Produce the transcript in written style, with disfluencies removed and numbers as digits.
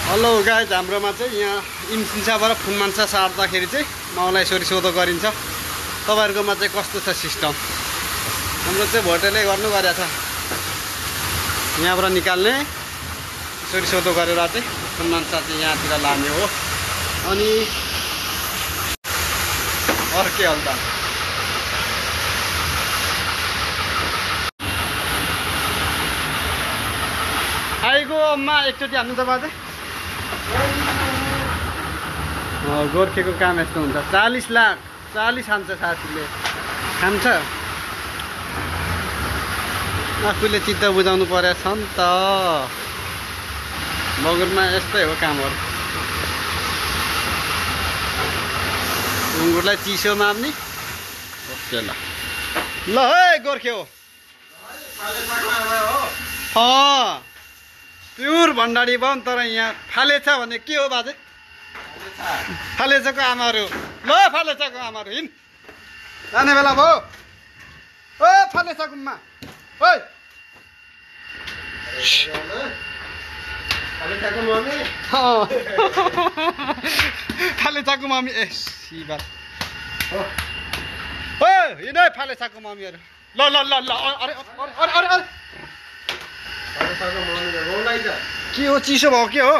Hello guys, हाम्रोमा चाहिँ यहाँ इन्सिन्साबाट फुलमान्छा सार्दाखेरि चाहिँ माउलाई यसरी सोधो गरिन्छ। तपाईँहरूकोमा चाहिँ कस्तो छ सिस्टम? हाम्रो चाहिँ भोटेले गर्नु गरेको छ। यहाँबाट निकाल्ने यसरी सोधो गरेर चाहिँ फुलमान्छा चाहिँ यहाँतिर लाने हो। अनि अर्कै हल्दा आइगो अम्मा एकचोटि हान्नु त बाजे। गोर्खेको काम यस्तो हुन्छ। 40 लाख 40 खान्छ साथीले, खान्छ। आफूले चित्त बुझाउनु परेको छ नि त। मगुरमा यस्तै हो कामहरू। ढुङ्गुरलाई चिसो मार्ने। ओके ल ल है गोर्खे हो। प्युर भण्डारी भयो नि। तर यहाँ फालेछ भने के हो बाजे? फालेछको आमाहरू। ल फालेछको आमाहरू हिँड। जाने बेला भयो। ओ फालेछ गुम्मा। ओइ फालेछको मम्मी। ए सिबा ओ हिँड है फालेछको मम्मीहरू। ल ल ल ल अरे अरे अरे अरे के हो? चिसो भयो के हो?